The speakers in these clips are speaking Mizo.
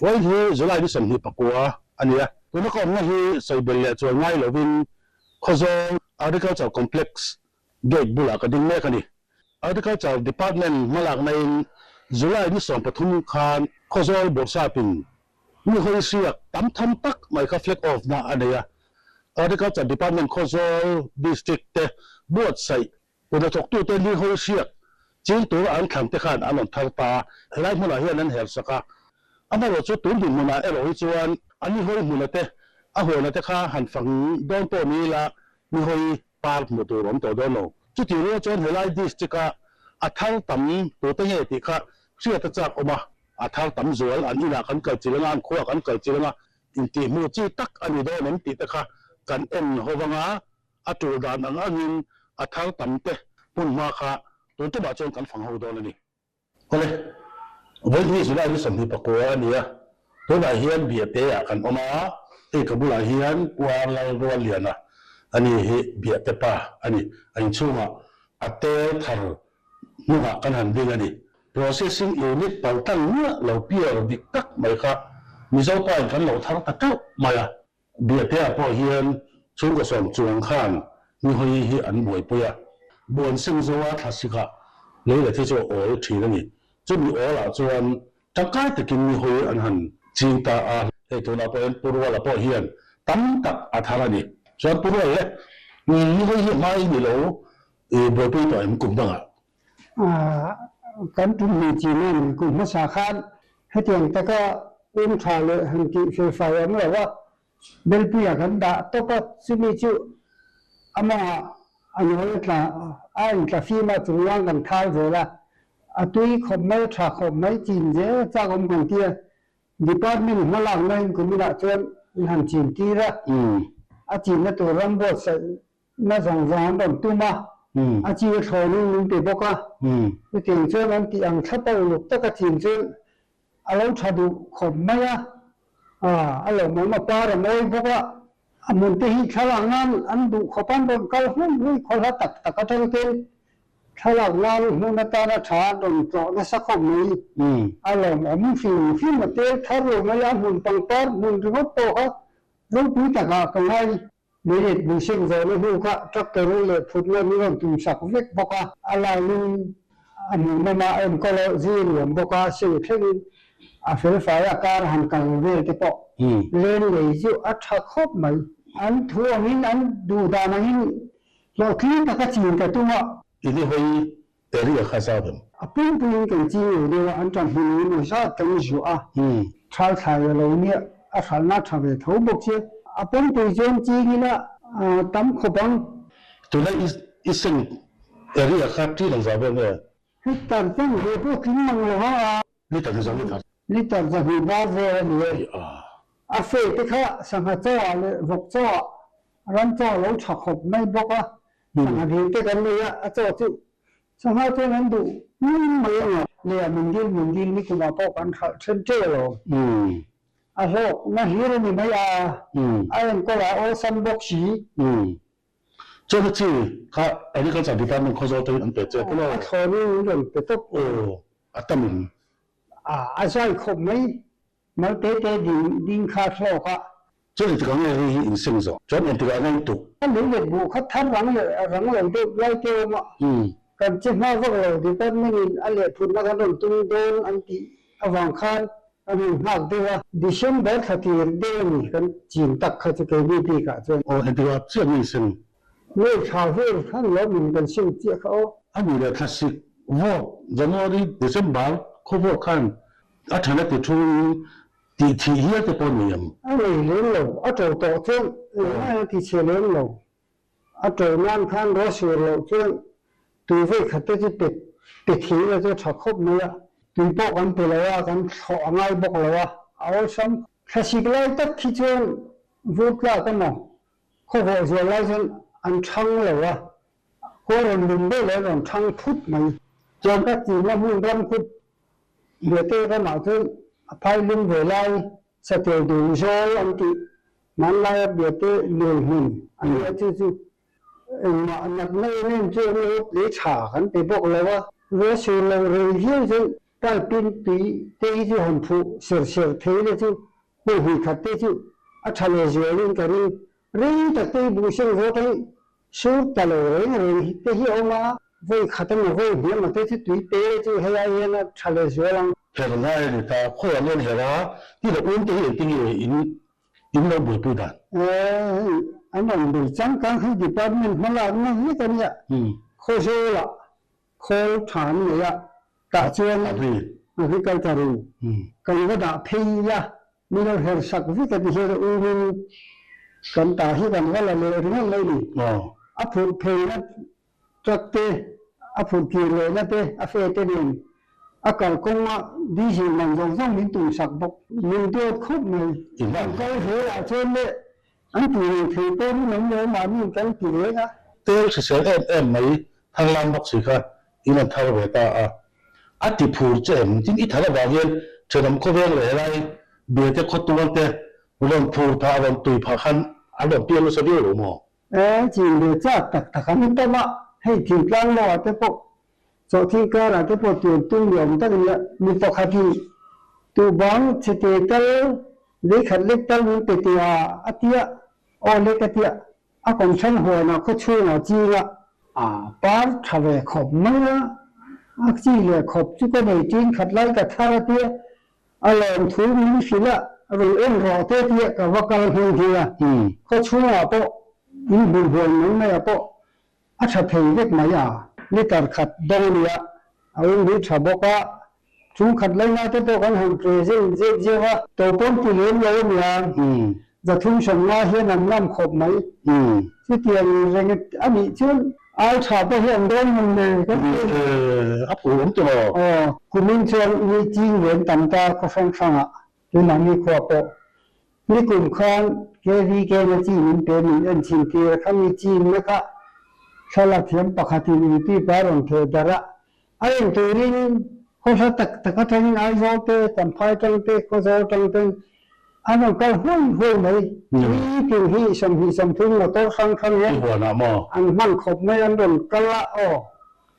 Vawiin hi July ni 29 a ni a, tuna ka awmna hi sawi belh leh chuan ngai lovin Khawzawl Agriculture Complex gate bulah ka ding mek a ni. Agriculture Department hmalakna in July ni 13 khan Khawzawl Bawrhsapin mi hawi hriak tam tham tak mai kha flag off na a nei a. Agriculture Department Khawzawl District te buatsaih Kut hnathawktute ni hawi hriak ching tura an thlan te khan an rawn thar ta a, helai hmunah hian an her sak a. Amaherawhchu tun dinhmunah erawh hi chuan a ni hawi hmuna te, a huana te kha han fang dawn pawh ni ila ni hawi par hmuh tur awm tawh dawn lo. Chutih rual chuan helai district-a a thar tam tute nge tih kha hriat a chak awm a, a thar tam zual an inah kan kal chilh anga, an khuaah kan kal chilh anga, intihhmuh chi tak a ni dawn em tih te kha kan en ho vang a. A tul dan ang angin a thar tam te hmun hma kha tun tumah chuan kan fang ho dawn a ni. Awle, vawiin hi July ni 29 a ni a, tunah hian Biate-ah kan awm a, hei ka bulah hian Pu Ar Lalrualliana a ni hi Biate pa a ni, a inchhungah a tel thar hnungah kan han ding a ni. Processing unit paltlang miah lo piar dik tak mai kha Mizo pa in kan lo thar ta teuh mai a. Biatea pawh hian chhungkaw sawm chuang khan Nihawi hi an buaipui a, buan seng zoa thlasikah lei leh thi chu a awl thin a ni. Chumi awlah chuan tangkai takin Nihawi an han ching ta a. Hei tunah pawh hian Pu Ruala pawh hian tam tak a thar a ni. Chuan Pu Rual le, Nihawi hi hmai ni lo i buaipui tawh em kum dangah? Kan tum hmei chin a ni. Kum hmasa khan hetiang taka um tha leh han tih felfai awm lo a, Belpuia kan dah tawp a, chumi chu a mawngah a nawl tla a intla fim a, chunglang kan thal zel a, a tui khawp mai, a tha khawp mai, chin zel a chak awm kan tia. Department hmalakna in kuminah chuan in han chin tir a, a chinna tur ram buatsaih Na zawng zawng an rawn tum a, a chi a thlawnin min pe bawk a. Chutiang chuan an tih ang thlap a uluk taka chin chuan a lo tha duh khawp mai a, a lawmawm a par a mawi bawk a, a hmun te hi thlalak nan an duh khawp an rawn kal hlui hlui khaw hla tak tak atang ten thlalak nan hmun atana tha an rawn tlawh nasa khawp mai. A lawmawm hrim hrim a tel thar lo mai a, hmun pangpar hmun ringawt pawh kha ropui takah ka ngai. Merit buhseng zawhna hnu kha tractor leh phutna min rawn tumsak vek bawk a, a laiin a hmuhnawm a, a enkawl a zir nuam bawk a, seng thlengin a felfai a, car han kal vel te pawh len lei chu a tha khawp mai. An thu angin an duh dan angin hlawhtling taka chin ka tum a. I ni hawi area kha zau em? A pumpuiin kan ching lo deuh a, an tan hmun engemaw zat kan zuah a, thal thlai a lo nia, a hralhna a tha ve tho bawk che. A pumpui chuan ching ila tam khawp ang. Tuna i seng area kha ṭi lang zau vel nge? Hectare chen ve pawh tling mang lo a. Liter hi zau liter. Liter zahnih bar vel a ni e. A fe te kha sangha chaw ah leh vawk chaw ah ram chaw a lo tha khawp mai bawk a, sangha dil te kan nei a, a chaw chu sangha chuan an duh hming mai ang a. Leh a min dil min dil ni kumah pawh kan hralh then teuh alawm. A hlawk na hlir a ni mai a, a enkawl ah awlsam bawk si. Chuan a chi kha Agriculture Department Khawzawl te an pe che tawh lo. A thlawn in an rawn pe tawp. Aw, a tam in. A zai khawp mai. Mal te te ding ding kha hlawk a. Chuan engtikah nge hei hi in seng zawh? Chuan engtikah nge in tuk? A lei let buh kha thar rang leh rang lo deuh lai te awm a. Kan che hma vak lo department in a lehphutna kan rawn tum dawn an tih avang khan kan han nghak deuh a. December thla tir deuh a ni kan chin tak kha chu keini bik ah chuan. Aw engtikah chiah nge in seng? May thla vel khan lo min kan seng chiah kha aw. A nih leh thla sik vawk January, December khawvawk khan A ṭhana ti ṭhungin tih thih hial te pawh nei ang. A nei lem lo, a ṭo tawh chuan engmah a ti chhe lem lo. A ṭo nan khan ruah sur loh chuan tui vawi khat te chu pe pe thih na chu a ṭha khawp mai a. Tui pawh kan pe lo a, kan thlawh a ngai bawk lo a, a awlsam. Thlasik lai tak khi chuan vur tlak emaw khawvawh zual lai chuan an ṭhang lo a, kaw rawn lum deuh leh rawn ṭhang phut mai. Chuan ka chimna hmun ram khu Biate ramah chuan a phai lum ve lai satel dun zawl an tih hmanlaia Biate nual hmun a ni a, chu chu engmah natna em em chu an lo lei tha kan pe bawk lo a, ruah sur lo rei viau chuan. Pipe in tui te hi chu han phuh ser ser thei le chu hmun hnih khat te chu a tha leh zual in ka ring. Rei tak te hi buh seng zawt a sur ta lo reng reng hi te hi a awm a, vawi khat emaw vawi hnih emaw te chu tui pe le chu hei ai hian a tha leh zual ang. Her ngai a ni ta, khawiah nge an her a, ti lo um te hi engtin nge in in lo buaipui dan? Hei an rawn bei changkang hi department hmalakna vek a nia, Khawzawlah khawl tha an nei a, tah chuan agriculture in kan va dah phei a, min lo her sak vek a ti hian a umin kan ta hi kan va la leh ringawt mai ni. A phurh pheina truck te, a phurh kir lehna te, a fe te nen a kalkawnga diesel man zawng zawng min tum sak bawk. Min duat khawp mai. Kan kal zel ah chuan leh An ti reng thei pawh hi mai lo mahni kan ti reng a. Tel hrisel em em mai thanglam bawk si kha in an thar ve ta a. A ti phur che em? Tin i thar avang hian thenawm khawveng leh helai biate khawtual te rawn phur phah rawn tui phah khan an rawn piang nasa viau lo maw? E, chin ve chak tak tak an tam a, hei thingtlang lo ah te pawh chawhthing karah te pawh tuan tum ni awm tak nia mi pakhat hi tubang chhete tal Lei khat lek tal min pe teh a, a tia. Aw lek a tia. A kawmthlang huanah khaw chhungah ching a. A par tha ve khawp mai a, a chi leh khawp chu ka nei tin khat lai ka thar a tia. A lawm thu min hrilh a, rawn en rawh te tia ka va kal nghe nghe a. Khaw chhungah pawh in hmuh huan mai maiah pawh a tha thei vek mai a. Liter khat dawng a nia, a awm hi tha bawk a, Chung khat laina te pawh kan han present zep zep a. To pawn ti lem lo a nia, zathum sawmnga hian an ngam khawp mai. Chutiang reng a nih chuan ai tha pawh hi an dawn hmun nei kan ti. A phu awm tawh lo. Aw, kumin chuan mi ching ven tam ta khaw hrang hrangah tunah mi khua pawh nikum khan KVK na chi min pe min en chhin tir kha mi chinna kha thlalak thiam pakhatin YouTube a rawn theh darh a, A en turin khawhla tak tak atangin Aizawl te, Champhai tang te, Khawzawl tang ten an rawn kal huai huai mai. Tui tin hi 20 30 motor hrang hrang hian an hman khawp mai an rawn kal a aw.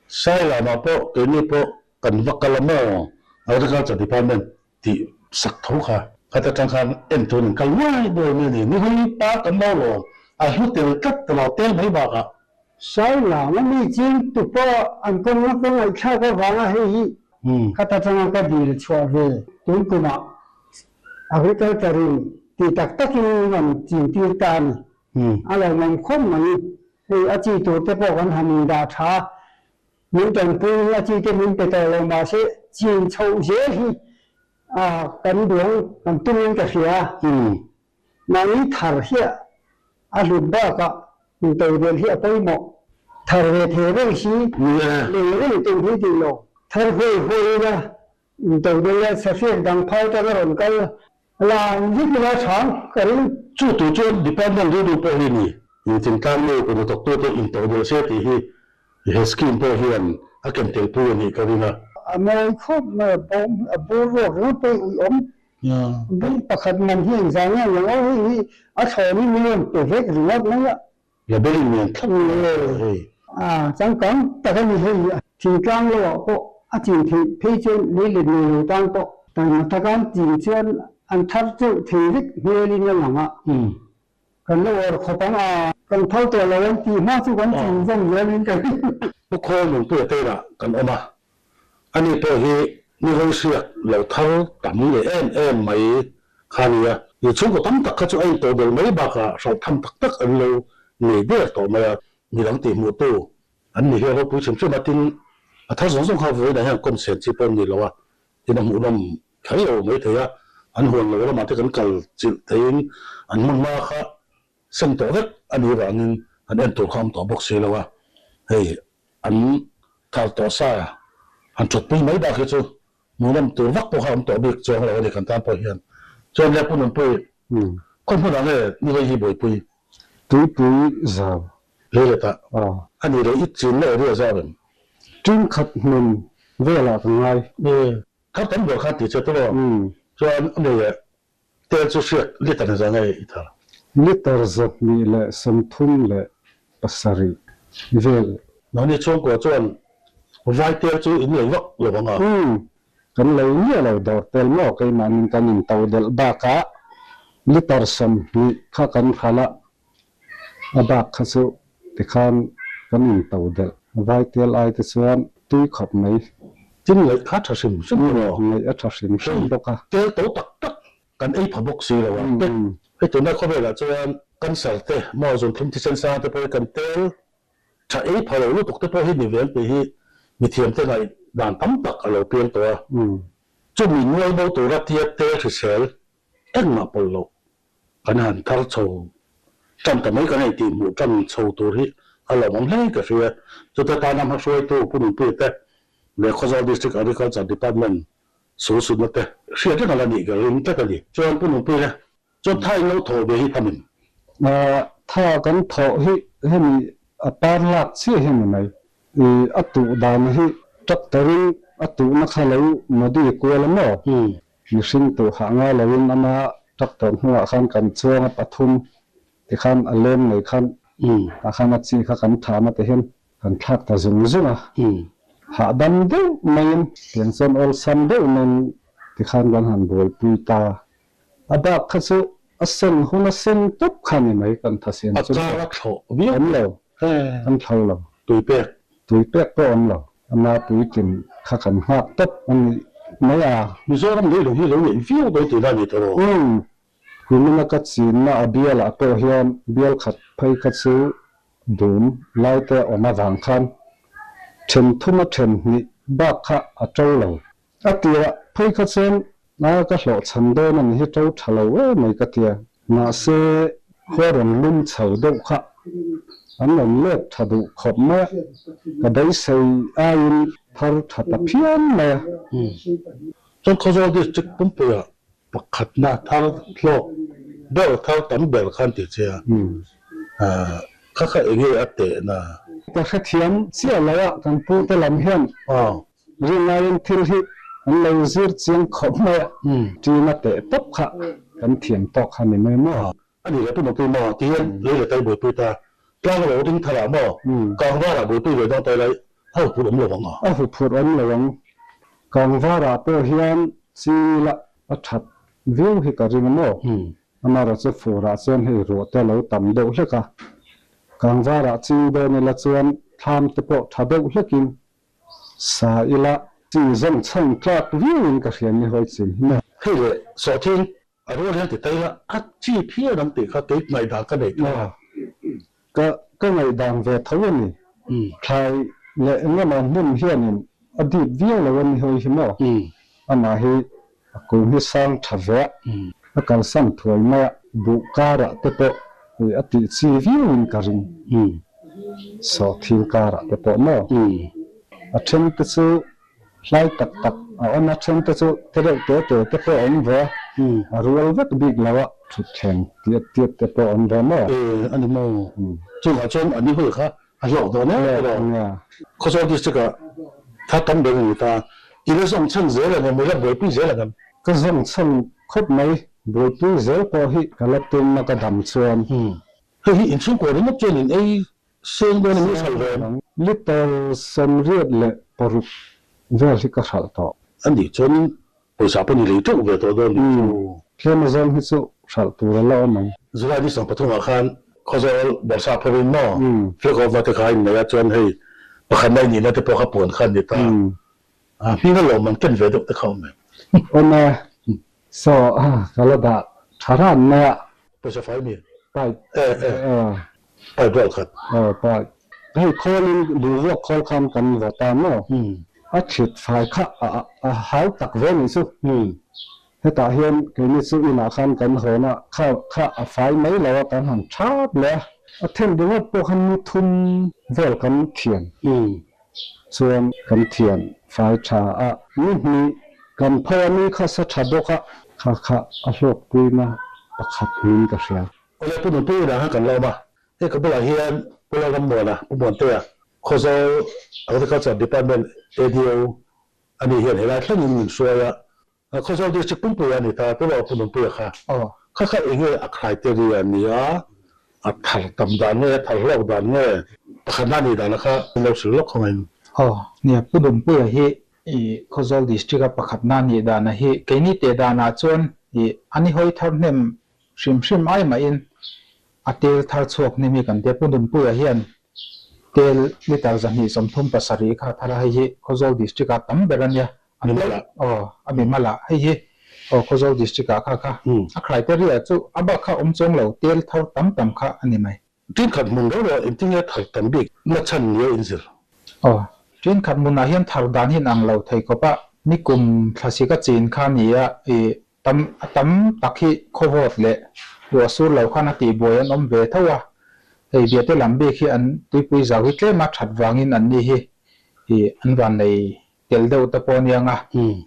Sailamah pawh keini pawh kan va kal a maw Agriculture Department tih sak tho kha khat atang khan en turin an kal nuai nuai mai a ni. Nihawi pa kan lo lawm a hlu tel tlat ta lo tel mai bakah. Sailama mi ching tu pawh an kawng a ka ngaihthlak avanga hei hi khat atanga ka dil chhuah ve tun kumah Agriculture in ti tak takin rawn chin tir ta a ni. A lo awm khawp mai. Hei a chi tur te pawh kan han indah tha a. Min tanpui a chi te min pe tawh lo mahse chin chhoh zel hi kan duang kan tumin ka hria. Mahni thar hi a hlut bakah intodelh hi a pawimawh. Thar ve thei reng si lei reng tum hi tih lo. Thar huai huai ila intodelh a sahriak dang phai tang a rawn kal la vek ila chhang ka ring. Chu tu chuan department rilru pawh hi ni thingtlang nu kut hnathawktute intodelh se tih hi he scheme pawh hian a ken tel pui a nih ka ring a. A mawi khawp mai a bawm a bur ruak ringawt pawh hi uiawm Bung pakhat man hi engzah nge ang aw hei hi a thlawn in min rawn pe vek ringawt mai a. Label nen thlap mai a hei. A changkang tak a ni hei thingtlang lo ah pawh a chin theih phei chuan leilet nei lo tan pawh taima taka an chin chuan an thar teuh thei vek hmel in a lang a. Kan lo awr khawp ang a. Kan phal tawh lo an tih hma chu kan chin zawm zel in ka ring. Pu Khawl Nunpuia te inah kan awm a, ani pawh hi ni hawihriak lo thar tam leh em em mai kha a ni a. I chhungkaw tam tak kha chu a intawh belh mai bakah hralh tham tak tak an lo nei der tawh mai a, midang tihhmuhtu an ni hi a ropui hrim hrim a, tin a thar zawng zawng kha vawiinah hian kawm chhen chi pawh an ni lo a, Tin a hmuhnawm kher lo mai thei a, an huan lo lamah te kan kal chilh theiin an hmun hma kha seng tawh vek a nih vangin an en tur kha awm tawh bawk si lo a, hei an thar tawh sa han thutpui mai bak hi chu hmuhnawm tur vak pawh kha awm tawh bik chuang lo a ni kan tan pawh hian. Chuan nia Pu Nunpui, khaw hmunah nge ni hei hi buaipui? Tuipui zau. Lei leh tah a nih leh i chinna area zau em? Ṭin khat hmun velah ka ngai. Thar tam ber kha ti che tawh a, chuan a nei leh tel chu hriat liter ni zah nge i thar? Liter 237 vel. Nangni chhungkua chuan vai tel chu in lei vak lo ang a? Kan lo nge lo dawr tel maw keimahnin kan in to delh bakah liter 20 kha kan hralh a, a bak kha chu tikhan kan in to delh. Vai tel ai te chuan tui khawp mai. Tin ngaih kha tha hrim hrim emaw? Ngaih a tha hrim hrim bawk a. Tel to tak tak kan ei pha bawk si lo a. Hei tunlai khawvelah chuan cancer te maw zunthlum thisen sang te pawh hi kan tel Tha ei pha lo lutuk te pawh hi ni vel tih hi mithiam te ngaih dan tam tak a lo piang tawh a. Chumi nual bo tura tia te hrisel engmah pawlh loh kan han thar chho tan ta mai kan ei tih hmuh tan chho tur hi a lawmawm hle ka hria. Chuta tana hmahruaitu Pu Nunpuia te leh Khawzawl District Agriculture Department sulsutna te hriat reng a la nih ka ring tlat a ni. Chuan Pu Nunpuia Chuan tha in lo thawh ve hi tham in. Tha kan thawh hi hemi a par lak chiah hi a ni mai. I a tuh dan hi tractor in a tuhna kha lo modi kual a maw? Mihring tuh hah ngai lo in ama tractor hnungah khan kan chuang a pathum tikhan a lem ngei khan tah khan a chi kha kan tham a ti hian kan thlak ta zung zung a. Hahdam deuh maiin tiang chuan awlsam deuh maiin tikhan kan han buaipui ta. A bak kha chu a sen hun a sen tawp kha ni mai kan tha siam chu. A kar a thlawh viau awm lo, kan thlo lo. Tui pek. Tui pek pawh awm lo. Ama puitlin kha kan nghak tawp a ni mai a. Mizoram lei lo hi lo ngeih viau dawn tih la ni tawh lo. Umm. Kumina ka chinna a bialah pawh hian bial khat phei kha chu dum lai te awm avang khan then thum a then hnih bak kha a to lo. A tirah phei kha chuan a ka hlawhchham dawn a ni hi to tha lo em mai ka tia. Mahse khua rawn lum chho deuh kha an rawn let tha duh khawp mai a, ka beisei aiin thar tha ta phian mai a. Chuan Khawzawl District pumpuiah pakhatna thar hlawk ber thar tam ber khan ti che a, kha kha enge a tehna? Ka hrethiam chiah lo a, kan pute lam hian Rinaiin thil hi an lo zir chiang khawp mai a, ṭina teh tawp kha kan thiam tawk kha ni mai maw? A nih leh tumah pui maw? Ti hian lei leh tai buaipui ta. Tlang lo ding thar ah maw? Kangvar ah buaipui ve dawn tai lai a huphurh awm lo ang a. A huphurh awm lo ang. Kangvar ah pawh hian chi la a that viau hi ka ring maw? Amaherawh chu fur ah chuan hei ruah te a lo tam deuh hlek a. Kangvar ah ching dawn ila chuan thlam te pawh tha deuh hlekin Sa ila chi zawng chhan tlak viau in ka hria ni hawi chin hi maw. Hei leh sawhthing a rual hian ti ta ila a chi phian ang tih kha kei ngaihdan ka nei tho a. Ka ka ngaihdan ve tho a ni. Thlai leh engemaw hmun hianin a dip viau lo a ni hawi hi maw. Amah hi a kung hi sang tha ve a, a kalsan thuai mai a, buh karah te pawh a tih chi viau in ka ring. Sawhthing karah te pawh maw? A then te chu hlai tak tak a awm a, then te chu te reuh te te te pawh a awm ve a, a rual vek bik lo a, thutthleng tiat tiat te pawh a awm ve maw? E, a ni maw? Chungah chuan a ni hawi kha A hlawk dawn em erawh Khawzawl District ah thar tam ber a ni ta. I la zawng chhan zel ang em? I la buaipui zel ang em? Ka zawng chhan khawp mai, buaipui zel pawh hi ka la tum a ka dam chuan. Hei hi inchhungkaw ringawt chuan in ei seng dawn em? I hralh ve em? Litre 86 vel hi ka hralh tawh. A nih chuan pawisa pawh ni lei teuh ve tawh dawn nih chu. Tlem azawng hi chu hralh tur a la awm ang. July ni 13 ah khan Khawzawl Bawrhsap hovin maw flag off na te kha a innei a chuan hei pakhatna inihna te pawh kha puan kha an ni ta a, hming a lawm an ken ve deuh te kha awm em? Awm e, saw ka la dah tha ran mai a. Pawisa fai mi? Pipe. E e, pipe rual khat. Aw pipe. Hei khawlin boruak khawl khan kan vaw ta maw? A thlit fai kha a hau tak ve nih chu. Hetah hian keini chu inah khan kan hawn a, kha kha a fai mai lo a, kan han thap leh a. A then ringawt pawh khan ni thum vel kan thian chuan kan thian fai tha a. Ni hnih kan pho a ni kha sa tha bawk a, kha kha a hlawkpuina pakhat niin ka hria. Awle Pu Nunpui inah khan kan la awm a, Hei ka bulah hian Pu Lalrammuana, Pu Muantea, Khawzawl Agriculture Department ADO a nih hian helai thlengin min hruai a, Khawzawl District pumpuia a ni ta, Pu Lalpu Nunpuia kha. Kha kha enge a criteria a ni a, a thar tam dan nge, a thar hlawk dan nge, pakhatna a nih dan kha min lo hrilh lawk khawngaiin. Aw, nia, Pu Nunpuia hi I Khawzawl District a pakhatna nih dana hi keini teh danah chuan i a ni hawi thar hnem hrim hrim ai mahin a tel thar chhuak hnem hi kan tia. Pu Nunpuia hian tel litre 237 kha a thar a, hei hi Khawzawl District ah tam ber a nia. A tel aw a mimal ah hei hi aw Khawzawl District ah kha kha a criteria chu a bak kha awm chuang lo tel thar tam tam kha a ni mai. Ṭin khat hmun reuh reuh engtin nge thar tam bik na chhan nia in zir? Aw, ṭin khat hmunah hian thar dan hi an ang lo thei khawp a, nikum thlasik a chin kha ni a, i tam a tam tak hi khawvawt leh ruah sur lo khan a tihbuai an awm ve tho a, hei biate lam bik hi an tuipui zau hi tlem a ṭhat vangin an ni hi i an van nei tel deuh te pawh a nia nga.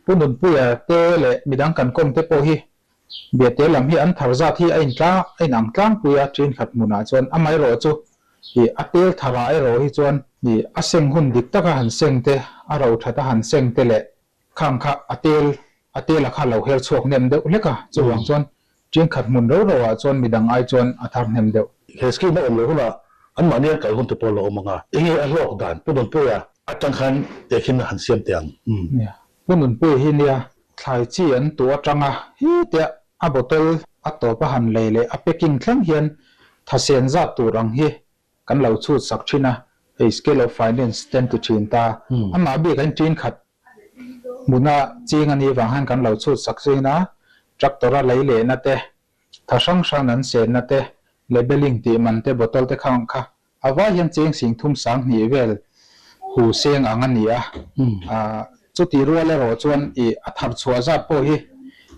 Pu Nunpuia te leh midang kan kawm te pawh hi Biate lam hi an thar zat hi a intlang a inang tlangpui a, ṭin khat hmunah chuan amaherawh chu ih a tel tharah erawh hi chuan ih a seng hun dik taka han seng te, a ro that a han seng te leh khang kha a tel a tela kha lo her chhuak hnem deuh hlek a, chuvang chuan ṭin khat hmun ro roah chuan midang ai chuan a thar hnem deuh. He scheme a awm loh hunah anmahni an kal hun te pawh a lo awm ang a, enge a hlawk dan Pu Nunpuia atang khan tehkhin han siam teh ang. Nia, Pu Nunpuia hi nia thlai chi an tuh atanga hi tia a bottle a tawp a han lei leh a packing thleng hian thasen zat tur ang hi kan lo chhut sak thin a, hei scale of finance te an ti thin ta. Amah bik an tin khat hmuna ching a nih vang hian kan lo chhut sak thin a, tractor a lei lehna te, tha hrang hrang an senna te, labelling tih man te, bottle te khang kha A vai hian cheng sing thum sang hnih vel hu seng ang a ni a, chutih rual erawh chuan i a thar chhuah zat pawh hi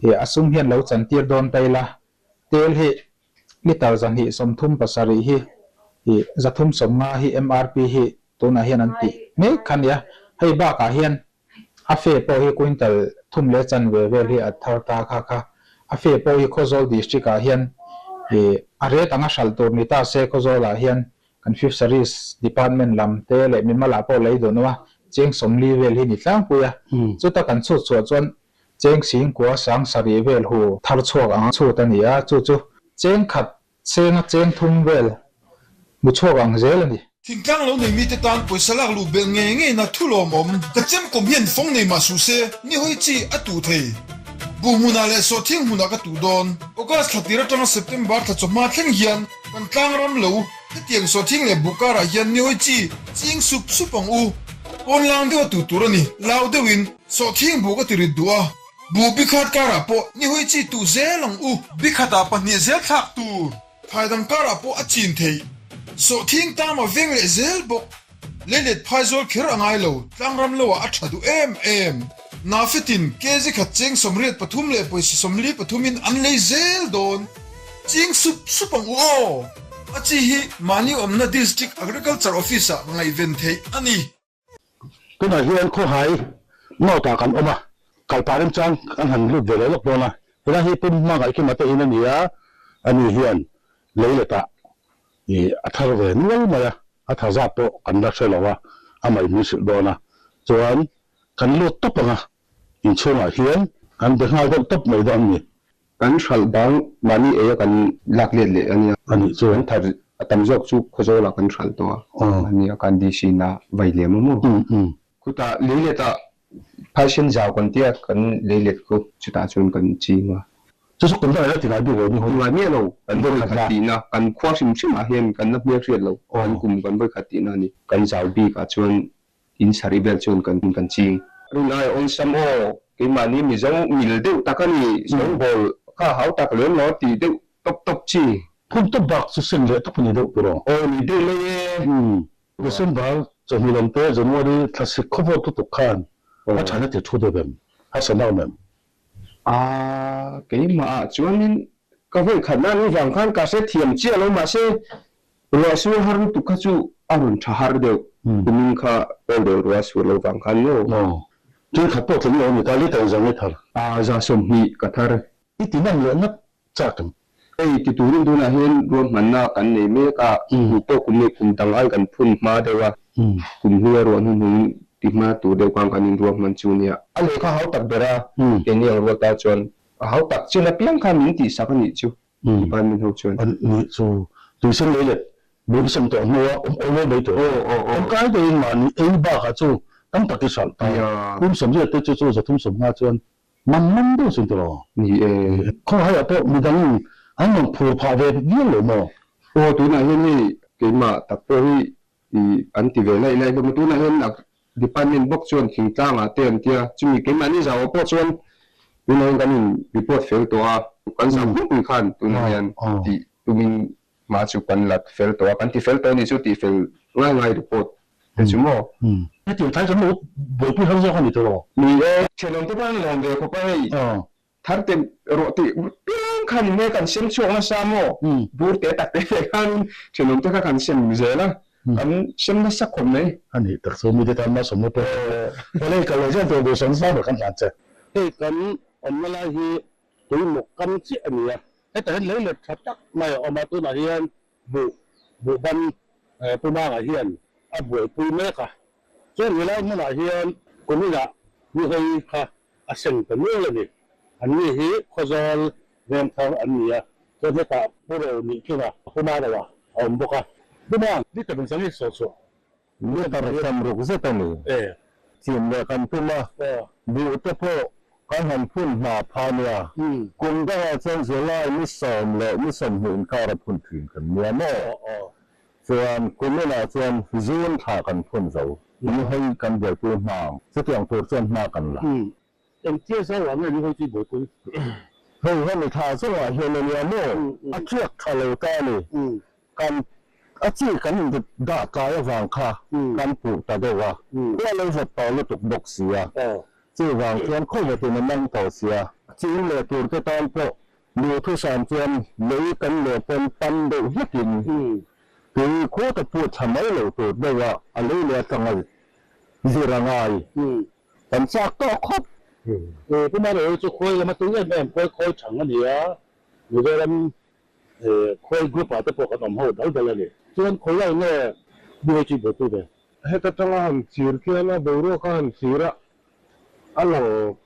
i a sum hian lo chantir dawn ta ila, tel hi litre 237 hi i 350 hi MRP hi tunah hian an tih mek kha a nia, hei bakah hian a fe pawh hi quintal thum leh chanve vel hi a thar ta kha kha, a fe pawh hi Khawzawl District ah hian i a ret anga hralh tur ni ta se Khawzawl ah hian kan Fisheries Department lam te leh mimal ah pawh lei duh a, cheng 40 vel hi ni tlangpui a, chuta kan chhut chhuah chuan cheng singkua sang sarih vel hu thar chhuak ang chhut a ni a, chu chu cheng khat Chenga cheng thum vel hmu chhuak ang zel a ni. Thingtlang lo nei mite tan pawisa lak luh belh ngei ngei na thu lawmawm. Ka chem kawm hian fawng nei mah suh se, ni hawi chi a tuh thei. Buh hmunah leh sawhthing hmunah ka tuh dawn. August thla tir atanga September thla chawhma thleng hian kan tlang ram lo. Hetiang sawhthing leh buh karah hian ni hawi chi ching sup sup ang u. Pawn lang deuh a tuh tur a ni. Lau deuhin sawhthing buh ka ti rit duh a. Buh bikhat karah pawh ni hawi chi tuh zel ang u. Bikhatah pahnih zel thlak tur. Thlai dang karah pawh a chin theih. Sawhthing tama veng leh zel bawk. Leilet phaizawl kher a ngai lo, tlangram loah a tha duh em em. Nafetin kg khat cheng 83 leh pawisa 43 in an lei zel dawn. Ching sup sup ang u aw! A chi hi mahni awmna District Agriculture Office-ah ngaihven theih a ni. Tunah hian khawhai North ah kan awm a, kalpah remchang kan han lut ve leh lawk dawn a, helai hi pum hma ngaihkima te in a ni a, ani hian leiletah ih a thar ve nual mai a, a tha zat pawh kan la hre lo a, amah in min hrilh dawn a, chuan kan lut tawp ang a, inchhungah hian kan be nghal deuh tawp mai dawn a ni. Kan hralh bang mahni eia kan lak let leh a nia. A nih chu. Kan thar a tam zawk chu Khawzawlah kan hralh tawh a. Mahni a kan DC na vai liam a maw. Khutah leiletah phaisen zau kan tia kan leilet khu chutah chuan kan ching a. Chu chu kum dangah ila ti ngai bik lo ni hun. Ngai miah lo. Kan vawi khat tihna kan khua hrim hrim ah hian kan la hmel hriat lo. Kan kum kan vawi khat tihna a ni. Kan zau bik ah chuan In sarih vel chuan kan kan ching. Rin ai awlsam aw, keimahni Mizo mil deuh tak a ni, sawngbawl kha hau tak lem lo tih deuh tawp tawp chi. Phun tawp bak chu seng leh tawp a ni deuh tur aw. Aw ni deuh mai e. December chawhni lam te January thlasik khawvawt lutuk khan a than a ti thu deuh em? A sa nau em? A, keimah ah chuanin ka vawi khat nan avang khan ka hre thiam chiah lo mahse Ruah sur har lutuk kha chu a rawn tha har deuh, kumin kha pawl deuh ruah sur lo vang khan maw? Aw, tin khat pawh tling lo a ni ta, liter zang i thar. A, 20 ka thar. I ti nam leh ngat chak em? Hei ti turin tunah hian ruahmanna kan nei mek a, duh pawh kum leh kum dang ai kan phun hma deuh a, kum hlui a ruah hnuhnung ti hma tur deuh khan kan inruahman chu nia. A lehkha hau tak ber a, keini ang rual ta chuan a hau tak chin apiang khan min tihsak a nih chu. Department ho chuan. An nih chu tuisen lei leh bur sem tawh hnua awm awm mai tur. Awm kai deuhin mahni ei bakah chu Tam tak i hralh ta. Kum 80 te chu chu 350 chuan man man deuh sin tiraw? Ni e. Khawhaiah pawh midangin an rawn phur phah ve viau lo maw? Aw, tunah hian hei keimah tak pawh hi i an ti ve laih laih hlawm a, tunah hian department bawk chuan thingtlangah te an tia, chumi keimahni zauah pawh chuan tunah hian kan in report fel tawh a, kan zau pui khan tunah hian tih tumin Mah chu kan la fel tawh a, kan ti fel tawh a nih chu tih fel ngai ngai report te chu maw? Hetiang thlai kan lo buaipui har zawk a ni tawh. Ni e, thenawm te pawh an lawm ve khawp a hei, thar te rawh tih piang khan in nge kan sem chhuak nasa maw? Bur te tak te leh khanin thenawm te kha kan sem zel a, kan sem nasa khawp mai. A nih tak chu mite tan malsawmna pawh a ni. Awle kal leh zel tur duhsawm zau ber kan hlan che. Hei kan awmna lai hi tuimuk kam chiah a ni a. Hetah hian lei let tha tak mai a awm a, tunah hian buh buhban Pumanga hian a buaipui mek a, chuan helai hmunah hian kuminah Nihawi kha a seng ta nual a ni. Anni hi Khawzawl Vengthar an ni a, chuan hetah Pu Ro nih tlinga Puma Roa a awm bawk a. Pumang, ni tak inchang hi saw chhuah Letter sam ruk zet a ni. Chin leh kan tum a, buh te pawh kan han phun hna pha nia. Kum dangah chuan July ni 10 leh ni 20 inkar a phun thin kan nia maw? Chuan kum inah chuan June thla kan phun zo. Ni hei kan buaipui hma ang. Chutiang tur chuan hma kan la. Engtia zau ah nge ni hei chu i buaipui? Hei hemi thla chungah hian a nia maw? A tiak tha lo ta a ni. Kan a chi kan dah tlai avang kha kan puh ta deuh a, khua lo vawt tawh lutuk bawk si a, chuvang chuan khawvetin a mang tawh si a. Ching leh tur te tan pawh duhthusam chuan lei kan leh pawn tam deuh hlekin tui khua ta put tha mai lo tur deuh a, a lei leh atanga zir a ngai. Kan chak tawh khawp. Pu Maro chu khawi lama tui em em khawi khawi thang a ni a, Mizoram Khawi group ah te pawh kan awm ho dal dal a ni. Chuan khawi lai nge BHE buaipui ve? Heta tanga han thlir khian a boruak a han thlir a, a lang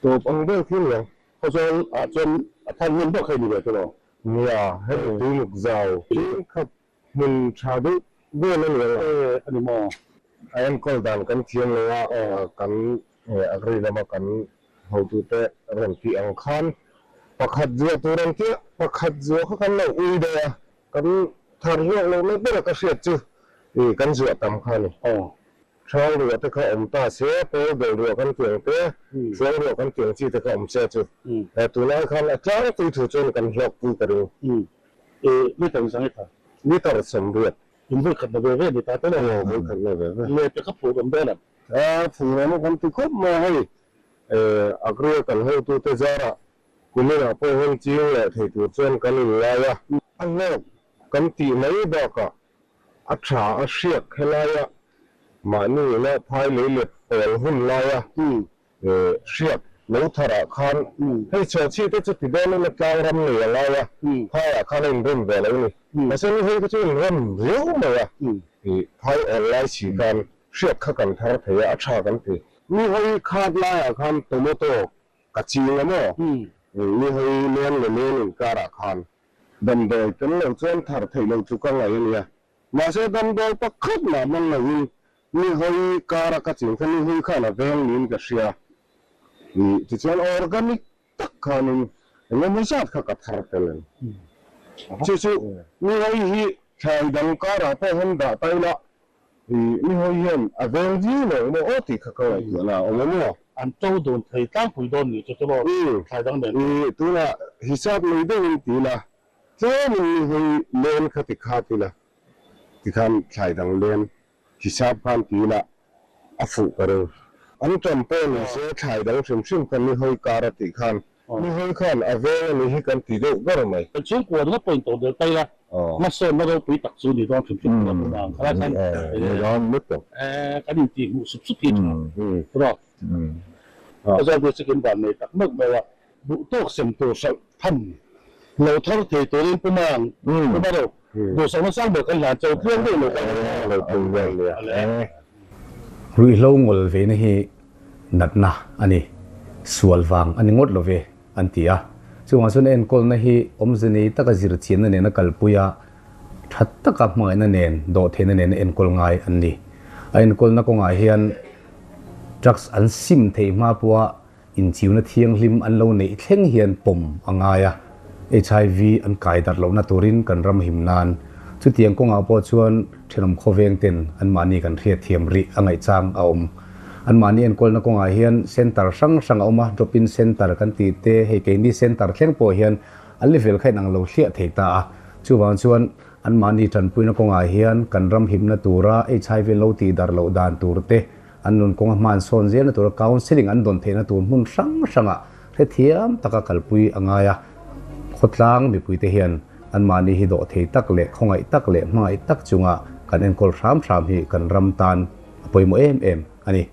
tawp ang vel khi aniang. Khawzawl ah chuan a than hmun bawk hei ni ve tawh. Nia, hemi tuimuk zau thenkhat hmun tha deuh vel a ni ang a. E, a ni maw? A enkawl dan kan thiam lo a, kan agri lama kan hotute rawn tih ang khan pakhat zuah tur an tia, pakhat zuah kha kan lo ui daih a, kan thar hlawk lo na ber a ka hriat chu i kan zuah tam kha a ni. Hrang ruah te kha awm ta se, pawl bel ruah kan tih ang te, hruang ruah kan tih ang chi te kha awm se chu tunlai khan a tlangpui thu chuan kan hlawkpui ka ring. I liter zang i tha? Liter 80. In vawi khat na ve ve ni ta te lo? Aw, vawi khat na ve ve. Nge te kha phur awm dawn ang? A, phur awm kan ti khawp mai a hei. Agri kan hotute zarah kuminah pawh hian ching leh thei tur chuan kan inlai a. A hlawk kan tih mai bakah a tha a hriak helaia mahni ina phai lei let pawl hun laia hriak lo tharah khan hei chhawhchhi te chu ti dawn ila tlang ram nei a ngai a, phaiah khan a inrem ve lo ni. Mahse ni hei kha chu inrem riau mai a, phai awl lai si khan hriak kha kan thar thei a, a tha kan ti. Ni hei khat laiah khan tomato ka ching a maw? Ni hei len leh len inkarah khan Damdawi tel lo chuan thar theih loh chu ka ngaih a nia. Mahse damdawi pakhat mah hmang loin ni hawi kara ka ching kha ni hawi khan a veng niin ka hria. Ih tichuan organic tak khanin eng emaw zat kha ka thar tel ang. Chu chu ni hawi hi thlai dang karah pawh hian dah ta ila Ih, mi hawi hian a veng viau lo emaw aw tih kha ka ngaihtuah na a awm em aw? An to dun thei tlangpui dawn nih chu tiraw thlai dang nen. Ih, tunah hisap nei deuhin ti ila, tlemin mi hawi len kha ti khat ila, tikhan thlai dang len hisap khan ti ila a fuh ka ring. An ṭam pawh ni se thlai dang hrim hrim kha mi hawi kar a tih khan Mi hawi khan a veng a nih hi kan ti deuh ber mai. Kan chhungkua ringawt pawhin to del tai la, hmasawnna ropui tak chu ni dawn hrim hrim tur a hmu ang. Khalai khan kan intih hmuh sup sup hi a tha tiraw. Ka zawng chu chicken van nei tak meuh meuh a. Duh tawk sem tur hralh tham lo thar thei turin Pu Mang, Pu Maro, duhsakna sang ber kan hlan chau tluang deuh lo kan hlan. Ruihhlo ngawl veina hi natna a ni, sual vang a ni ngawt lo ve, an ti a. Chuvang chuan enkawlna hi awmze nei taka zirchianna nena kalpui a, tha taka hmangaihna nen, dawhtheihna nena enkawl ngai an ni. A enkawlna kawngah hian Drugs an sim theih hma pawha inchiuna thianghlim an lo neih thleng hian pawm a ngai a, HIV an kai darh lohna turin kan ram him nan. Chutiang kawngah pawh chuan thenawm khawveng ten anmahni kan hriatthiam rih a ngaihchang a awm. Anmahni enkawlna kawngah hian centre hrang hrang a awm a, drop-in centre kan tih te, hei keini centre thleng pawh hian a level kha inang lo hliah thei ta a. Chuvang chuan anmahni tanpuina kawngah hian kan ram himna tura HIV lo tihdarh loh dan tur te, An nun kawnga hman sawn zelna tura counselling an dawn theihna tur hmun hrang hrangah hrethiam taka kalpui a ngai a. Khawtlang mipuite hian anmahni hi dawh thei tak leh khawngaih tak leh hmangaih tak chunga kan enkawl hram hram hi kan ram tan a pawimawh em em a ni.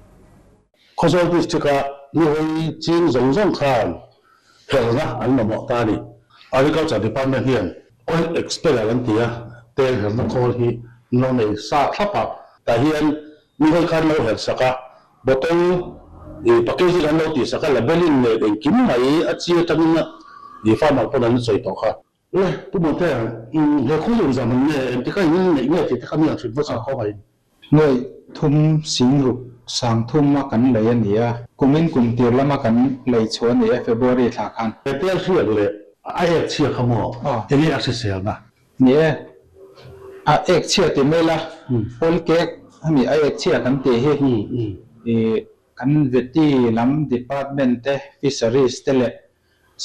Khawzawl District-a nihawi ching zawng zawng khan helna an mamawh ta a ni. Agriculture Department hian oil expeller an ti a, tel helna khawl hi an lo nei sa thlap a, tah hian Mi hawi khan lo herh sak a, bottle ih packaging an lo tih sak a, labelling leh engkim mai a chi atangin ih farmer pawn an sawi tawh kha. Le, Pu Mawte, he khawl in zam ang nge, engtik a in neih nge tih te kha mi ang hrim hmasa khaw mai. Nuaih thum sing ruk sang thum a kan lei a ni a, kumin kum tir lama kan lei chhuah a ni e, February thla khan. He tel hriak leh a ek chhia kha maw, enge a hriselna? Ni e, a ek chhia ti mai la, oil cake hemi a ek chhia kan tih hi i kan veti lam department te, fisheries te leh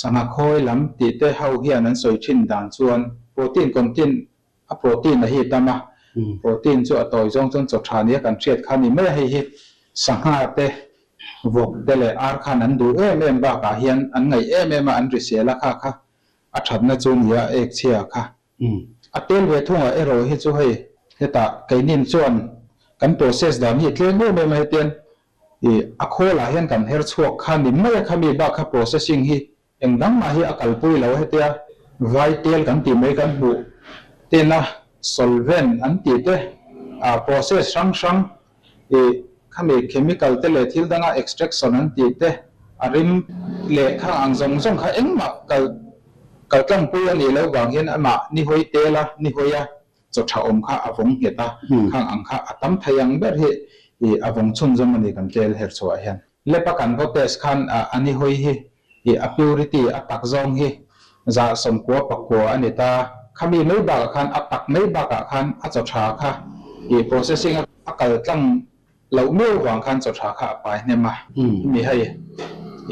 sangha khawi lam tih te ho hian an sawi thin dan chuan protein content a protein a hi tam a, protein chu a tawi zawng chuan chaw tha nia kan hriat kha ni mai a, hei hi sangha te vawk te leh ar khan an duh em em bakah hian an ngaih em em a, an risel a kha kha A thatna chu nia ek chhia kha. A tel ve thungah erawh hi chu hei hetah keinin chuan kan process dan hi tlem em em a hetian i a khawlah hian kan her chhuak kha ni mai a khami bak kha processing hi eng dang mah hi a kalpui lo a hetia vai tel kan tih mai kan hmuh tena solvent an tih te a process hrang hrang I khami chemical te leh thil danga extraction an tih te a rim leh khang ang zawng zawng kha engmah kal kal tlangpui a nih loh vang hian amah ni hawi tel a, ni hawi a, chaw tha awm kha a vawng nghet a, khang ang kha a tam thei ang ber hi i a vawng chhunzawm a ni kan tel her chhuah hian. Lab a kan vaw test khan a ni hawi hi i a purity a tak zawng hi 90% a ni ta. Khami mai bakah khan a tak mai bakah khan a chaw tha kha i processing a kal tlang loh miau vang khan chaw tha kha a pai hnem a. Hemi hei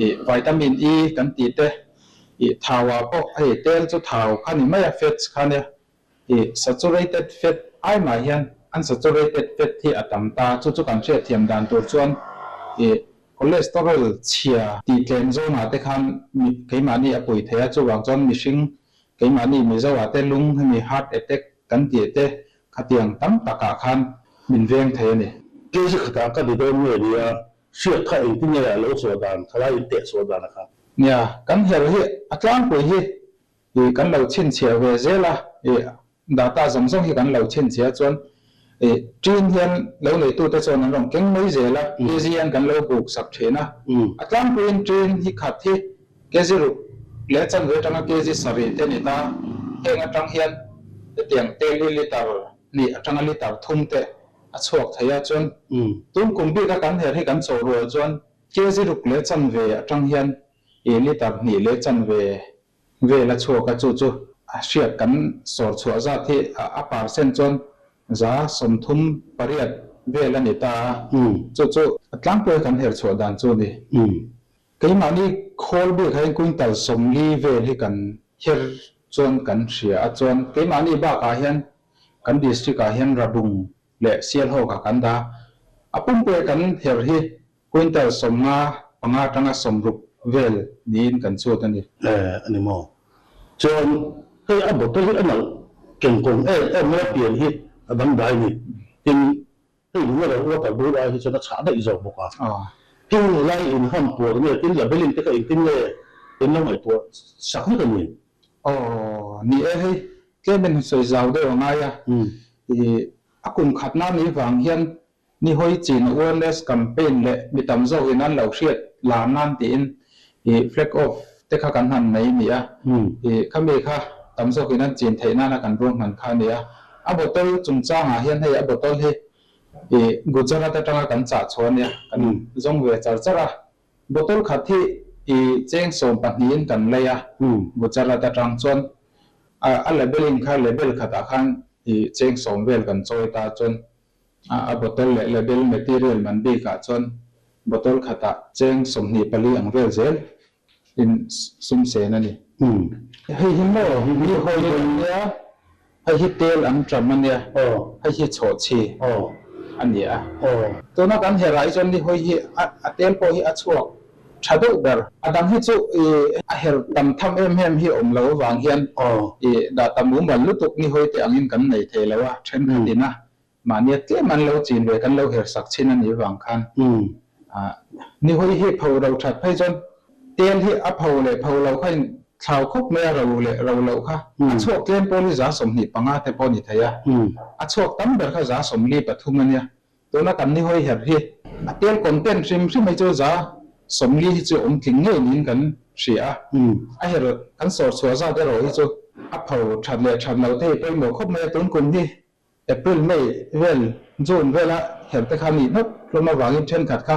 i vitamin E kan tih te i thau ah pawh hei tel chu thau kha ni mai a fats kha nia I saturated fat ai mah hian unsaturated fat hi a tam ta, chu chu kan hriatthiam dan tur chuan i cholesterol chhia tih tlem zawngah te khan mi keimahni a pui thei a, chuvang chuan mihring keimahni Mizo ah te lung hemi heart attack kan tih te khatiang tam takah khan min veng thei a ni. Kg khatah ka ni dawn nge nia, hriat kha engtin nge a lo chhuah dan, thalai in teh chhuah dan a kha. Nia, kan her hi a tlangpui hi I kan lo chhinchhiah ve zel a, i data zawng zawng hi kan lo chhinchhiah chuan i ṭin hian lo neitute chuan an rawn keng mai zel a, kg hian kan lo buk sak ṭhin a. A tlangpuiin ṭin hi khat hi kg ruk leh chanve aṭanga kg sarih te a ni ta, heng aṭang hian hetiang tel hi litre hnih aṭanga litre thum te a chhuak thei a, chuan tun kum bika kan her hi kan chawh rual chuan kg ruk leh chanve aṭang hian i litre hnih leh chanve Vel a chhuak a, chu chu a hriat kan sawr chhuah zat hi a percent chuan 38% vel a ni ta a, chu chu a tlangpui a kan her chhuah dan chu a ni. Keimahni khawl bik ah hian quintal 40 vel hi kan her chuan kan hria a, chuan keimahni bakah hian kan district ah hian Rabung leh Sialhawk ah kan dah a, a pumpui a kan her hi Quintal 55 atanga 60 vel niin kan chhut a ni. E, a ni maw? Chuan hei a bottle hi a nalh kengkawng em em mai a pian hi a dangdai ni. Tin, hei mineral water bur ai hi chuan a chhah daih zawk bawk a. Heng lai in ham puar nge tin labelling te kha engtin nge in lo ngaihtuah sak vek a ni? Aw, ni e hei, tlem in sawi zau deuh a ngai a. I a kum khatna ni vang hian Ni hawi chin awareness campaign leh mi tam zawkin an lo hriat lar nan tiin i flag off te kha kan han nei a ni a, i khami kha tam zawkin an chin theih nana kan ruahman kha a ni a. A bottle chungchangah hian hei a bottle hi I Gujarat atanga kan chah chhuah ania, kan zawng ve char char a. Bottle khat hi i cheng 12 in kan lei a, Gujarat atang chuan a labeling kha label khatah khan i cheng 10 vel kan chawi ta chuan a bottle leh label material man bikah chuan bottle khatah cheng 24 ang vel zel in sum sen a ni. Hei hi maw mi hawi an nia, hei hi tel an ṭam a nia, hei hi chhawhchhi a ni a. Tuna kan herah hi chuan ni hawi hi a tel pawh hi a chhuak tha deuh ber. A dang hi chu a her tam tham em em hi awm lo avang hian dah tam mumal lutuk ni hawi te angin kan nei thei lo a, thenkhatin a mahnia tlem an lo chin ve kan lo her sak chin a nih avang khan ni hawi hi pho ro that phei chuan tel hi a pho leh pho lo kha in thlau khawp mai a, ro leh ro loh kha a chhuak tlem pawl hi 25 te pawh ni thei a, a chhuak tam ber kha 73 a nia. Tuna kan ni hawi her hi a tel content hrim hrim hi chu 40 hi chu awm tling ngei niin kan hria a, a her kan sawr chhuah zat erawh hi chu a pho that leh that lo te hi pawimawh khawp mai a. Tun kum hi April, May vel, June vela her te kha nih nawt hlawm avangin thenkhat kha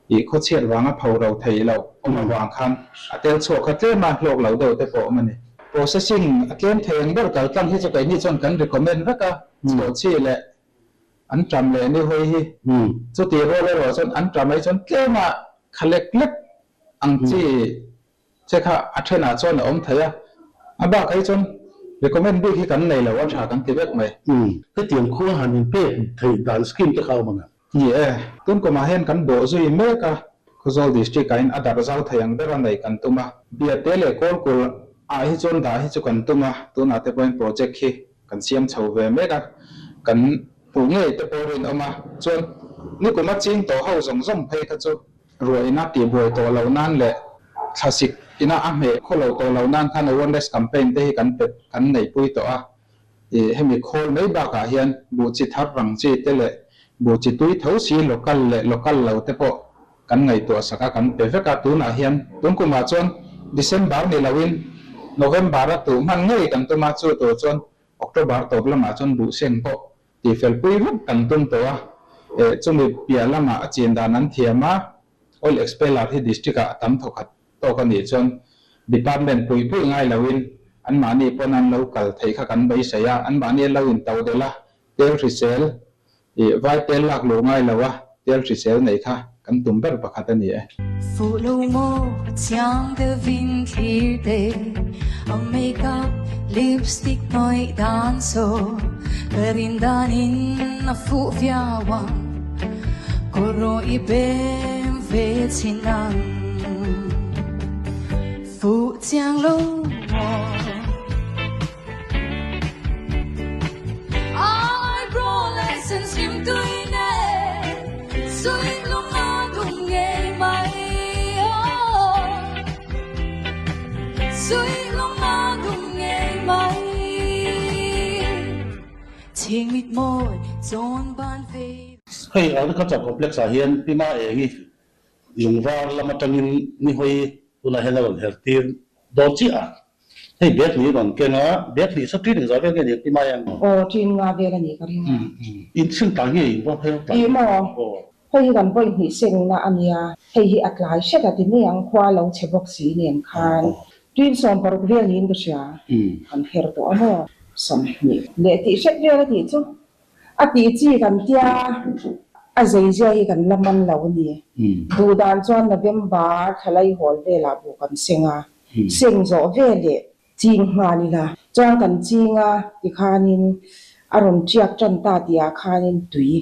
i khawchhiat vanga pho ro thei loh awm avang khan a tel chhuak kha tlem a, hlawk lo deuh te pawh awm a ni. Processing a tlem thei ang ber kal tlang hi chu keini chuan kan recommend vek a, chhuahchhi leh an ṭam leh ni hawi hi. Chuti rual erawh chuan an ṭam ai chuan tlem a kha lek lek ang chi che kha a thenah chuan a awm thei a, a bak hi chuan recommend bik hi kan nei lo a tha kan ti vek mai. Hetiang khua han inpek theih dan scheme te kha a awm ang em? Ni e, tun kumah hian kan bawh zui mek a, Khawzawl District ah hian a darh zau thei ang ber a neih kan tum a, Biate leh Kawlkulh ah hi chuan dah hi chu kan tum a, tunah te pawhin project hi kan siam chho ve mek a, kan hmuh ngei te pawh rinawm a, chuan nikum a ching tawh ho zawng zawng phei kha chu ruah ina tihbuai tawh loh nan leh thlasik ina a hmeh khaw lo tawh loh nan khan awareness campaign te hi kan pe kan neihpui tawh a, ih hemi khawl mai bakah hian buh chi thar rang chi te leh buh chi tui tho si local leh local lo te pawh kan ngaihtuah sak a kan pe vek a, tunah hian tun kumah chuan December ni loin November a tuh hman ngei kan tum a, chu tur chuan October tawp lamah chuan buh seng pawh tihfel pui vek kan tum tawh a, eh chumi piah lamah a chin dan an thiam a, oil expeller hi district ah a tam thawkhat tawk a nih chuan department pui pui ngai loin anmahni pawn an lo kal theih kha kan beisei a, anmahni an lo intoh delh a, tel hrisel ih vai tel lak luh ngai lo a, tel hrisel neih kha kan tum ber pakhat a ni e. Fuh lo maw chiang deuhin thlir te, a makeup lipstick hnawih dan saw ka rin danin a fuh viau ang, kawr i bem ve chhin ang. Fuh chiang lo maw. Eyebrow leh sen hlim tui nen suih lung a dum ngei mai aw Suih lung a dum ngei mai Chhing mit mawi zawn ban vei Hei Agriculture Complex ah hian Pi Ma Engi Lungvar lam atangin ni hawi tunah hian a rawn her tir dawn chiah a. Hei bag hnih rawn keng a, bag hnih saw ṭin engzah vel nge ni pi mai ang? Aw, ṭin nga vel a nih ka ring a. In seng tlai nge in va phei tlai? Ih maw, hei hi kan vawi hnih sengna a nia, hei hi a tlai hret a ti mai ang, khua lo chhe bawk si nen khan ṭin 60 vel niin ka hria, kan her tawh a maw? 20 leh tih hret vel a tih chu A tih chi kan tia a zeizia hi kan la man lo a ni. Duh dan chuan November thlalai hawl velah buh kan seng a, seng zawh veleh ching nghal ila. Chuan kan ching a tikhanin a rawn tiak tan ta tihah khanin tui,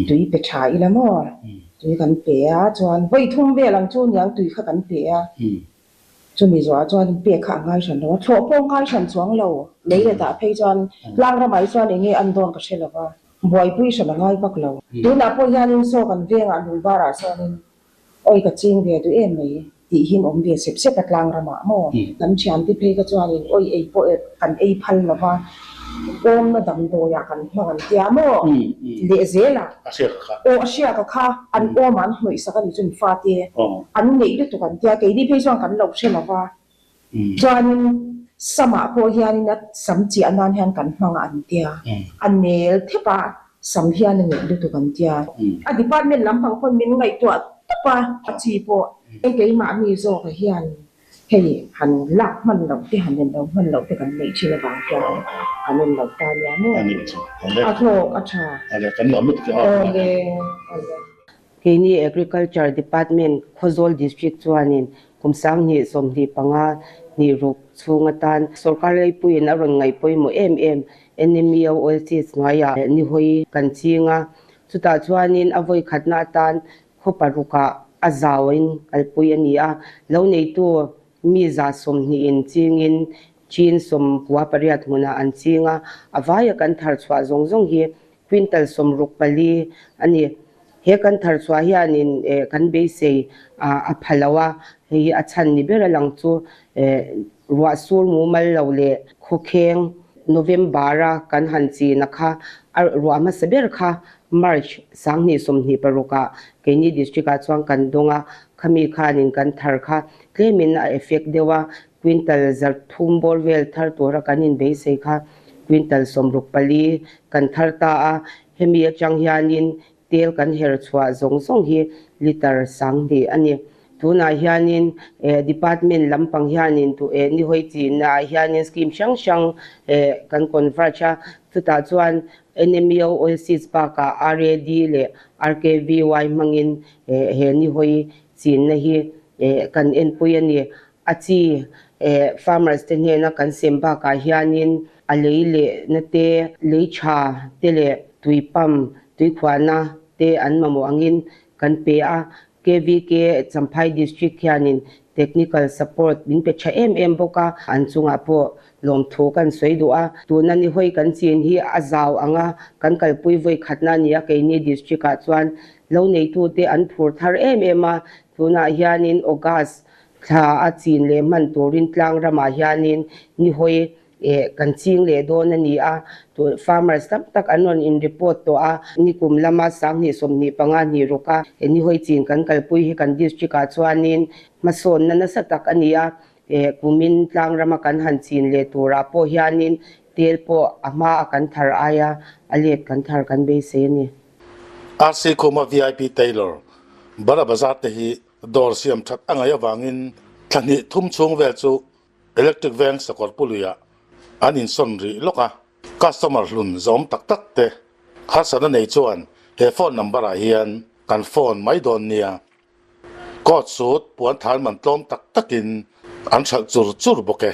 tui pe tha ila maw? Tui kan pe a, chuan vawi thum vel ang chu niang tui kha kan pe a. Chumi zawhah chuan pek kha a ngai hran lo a, thlawh pawh a ngai hran chuang lo. Lei leh tah phei chuan tlang ramah hi chuan eng nge an dawn ka hre lo va, buaipui hran a ngai vak lo. Tunah pawh hianin saw kan vengah lungvarah sawnin awi ka ching ve duh em mai tih hi awm ve sep sep a tlang ramah maw? Kan thiante phei kha chuanin awi ei pawh kan ei phal lo va, awmna damdawiah kan hmang an tia maw? Lehzelah aw a hria ka kha an awmah an hnawih sak a nih chu fate an neih lutuk an tia keini phei chuan kan lo hre lo va chuanin samah pawh hianin a sam chiah nan hian kan hmang a an tia a nel thep a. Sam hian a ngeih lutuk an tia. A department lampang pawn min ngaihtuah tawp a, a chi pawh. Keimah mi zawkah hian hei han lak hman loh te han en lo hman loh te kan neih thin avang hian kan en lo ta nia maw? A hlawk a tha. Awle awle. Keini Agriculture Department Khawzawl District chuanin kum 2025 hnih ruk chhung atan sorkar leipuiin a rawn ngaih pawimawh em em NMEO Oilseeds hnuaiah nihawi kan ching a, chutah chuanin a vawi khatna atan khaw parukah a zauin kalpui a ni a, lo neitu mi 120 in chingin chin 98 hmunah an ching a, a vaia kan thar chhuah zawng zawng hi quintal 64 a ni. He kan thar chhuah hianin kan beisei a pha lo a, hei hi a chhan ni ber a lang chu ruah sur mumal lo leh khawkheng November-a kan han china kha a ruah hmasa ber kha March 2026-ah keini district-ah chuan kan dawng a, khami khanin kan thar kha tlemin a effect deuh a, quintal 300 bawr vel thar tura kan inbeisei kha quintal 64 kan thar ta a, hemi atang hianin tel kan her chhuah zawng zawng hi litre 2000 a ni. Tunah hianin department lampang hianin tu eh ni hawi chinna ah hianin scheme hrang hrang kan converge a, chutah chuan NMEO Oilseeds bakah RAD leh RKVY hmangin he ni hawi chinna hi kan enpui a ni. A chi farmers te hnena kan sem bakah hianin a lei lehna te, lei tha te leh tui pump, tui khuahna te an mamawh angin kan pe a. KVK Champhai District hianin technical support min pe tha em em bawk a, an chungah pawh lawmthu kan sawi duh a. Tuna ni hawi kan chin hi a zau ang a, kan kalpui vawi khatna a ni a, keini district ah chuan lo neitute an phur thar em em a, tunah hianin August thla a chin leh hman turin tlang ramah hianin ni hawi kan ching leh dawn a ni a, farmers tam tak an rawn in report tawh a, nikum lama 2025 hnih ruka ni hawi chin kan kalpui hi kan district ah chuanin hmasawnna nasa tak a ni a, kumin tlang rama kan han chin leh turah pawh hianin tel pawh a hma a kan thar aia a let kan thar kan beisei a ni. RC Khuma VIP Tailor, Bara Bazar te hi dawr siam that a ngaih avangin thla hnih thum chhung vel chu Electric Veng sakawr puluiah an insawn rih lawk a, customer hlun zawm tak tak te harsatna nei chuan he phone number ah hian kan phone mai dawn nia. Coat suit puan thal man tlawm tak takin an hralh chur chur bawk e.